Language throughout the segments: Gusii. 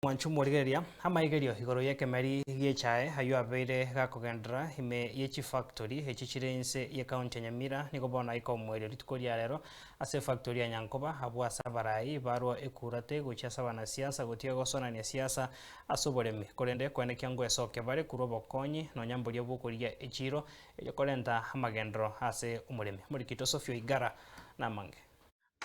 Mwanche omorigereria amaigerio igoro y'ekemeri gi'echae ayio abeire gakogenderera ime ye chifactory echi chire inse y'ecounty ya Nyamira nigo bono aika omoerio rituko ria rero ase efactory ya Nyankoba abwo ase abarai barwa ekurate gochia ase abanasiasa gotiga gosonania siasa ase oboremi korende koenekia ngoesokia bare korwa obokonyi nonya mboria bwokorigia echiro erio korenta amagenderero ase omoremi. Morikito Sophie Oigara namange.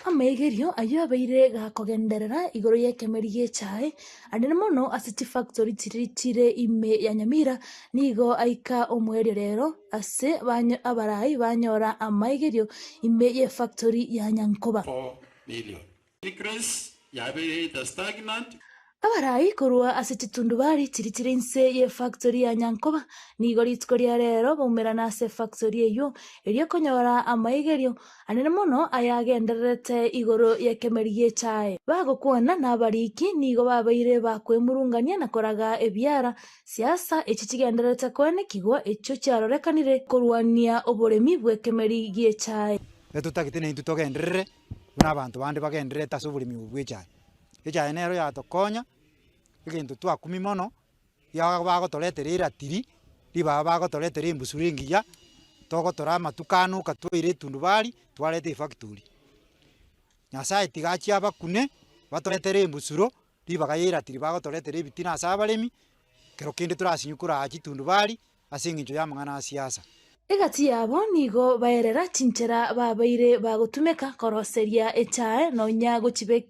Amaigerio ayio abeire gakogenderera igoro y'ekemeri gi'echae, anene mono ase chifactory chiria chire ime ya Nyamira, nigo aika omoerio rero ase abarai banyora amaigerio ime y'efactory ya Nyankoba. 4 million. Increase yabeire either stagnant. Abarai korwa ase chitundubari chiria chire inse y'efactory ya Nyankoba nigo rituko ria rero baumerana ase efactory eyio erio konyora amaigerio anene mono ayagendererete igoro y'ekemeri gi'echae. Bagokwana nabariki nigo babeire bakwemurungania na koraga ebiara siasa echi chigendererete koenekigwa echio chiarorekanire korwania oboremi bw'ekemeri gi'echae. Etotagete naintwe togenderere buna abanto bande bagendererete ase oboremi obo bwa echae. Echae nero yatokonya, egento twakumia mono, riaga bagotoretera eratiri, ribaga bagotoretera embusuro engiya, togotora amatuko ano oka twaira etundubari, twareta efactory. Nyasaye tiga achie abakune, batoretere embusuro, ribaga ya eratiri bagotoretera ebitina ase abaremi, kero kende torasinywe koraa chitundubari. ase engencho y'amang'ana a siasa. Egati yabo nigo baerera chinchera babeire bagotumeka koroseria echae nonya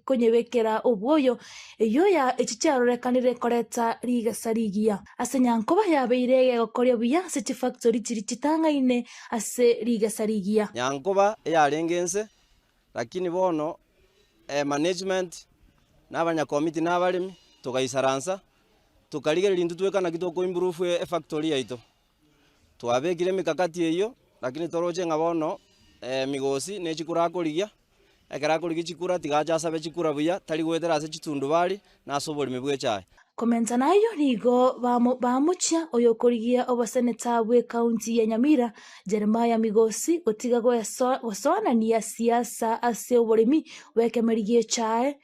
konyebekera obwoyo, eyio ya echi chiarorekanire koreta rigesa rigiya. Ase Nyankoba yabeire egegokoria buya ase chifactori chiria chitang'aine ase rigesa rigiya. Nyankoba eyarenge ense, lakini bono management na abanyakomiti na abaremi togaisaransa. Tokarigereria intwe tweka naki toko improve efactory yaito. Twabekire emikakati eyio, lakini toroche ng'a bono migosi ne chikura akorigia, ekero akorigia chikura tiga ache asabe chikura buya, tari goetera ase chitundubari na ase oboremi bwa echae. Komenta nayio nigo bamochia oyokorigia oboseneta bw'ekaunti ya Nyamira, Jeremiah Migosi gotiga gosoanania siasa ase oboremi bw'ekemeri gi'echae.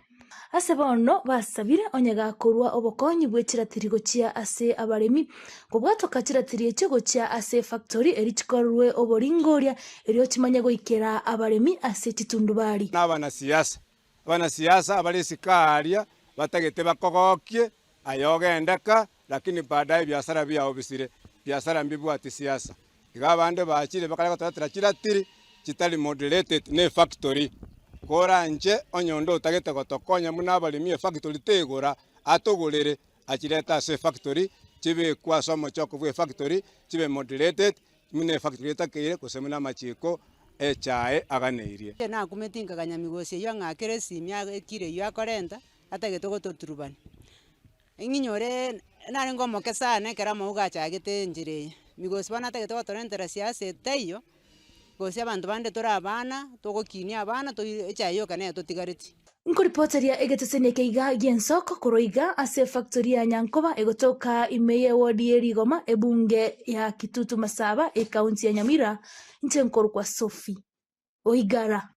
Ase bono basabire onye gakorua obokonyi bwe chiratiri gochia ase abaremi, kobwatoka chiratiri echio gochia ase efactory erio chikorerwe oboringoria erio chimanye goikera abaremi ase chitundubari. Na abanasiasa, abanasiasa abare isiko aaria batagete bakogokie, aye ogende ka, lakini baadaye ebiasara biao bisire, biasara mbibwati siasa. Iga abande bachire bakare gotoretera chiratiri chitari moderated ne efactory. Koranche onye onde otagete gotokonya buna abaremi efactory tegora, atogorere achirete ase efactory chibekwe ase omochoko bwa efactory chibe moderated buna efactory etakeire gose buna amachiko echae aganeirie. Nakumeti nkaganya migosi eyio ang'akere esimi ekiro eyio akorenta, atagete gototurubania. Ng'inyoree narenge omoke sana ekero amauga achagete enchera eye, migosi bono atagete gotorentera siasa etaiyo, gose abanto bande tore abana, togokinia abana toi echae yoka nere totigareti. Nkoripoteria egeteseni eke iga gi'ensoko korwa iga ase efactory ya Nyankoba egotoka ime y'ewodi ye Rigoma ebunge ya Kitutu Masaba ekaunti ya Nyamira, inche nkorokwa Sophie Oigara.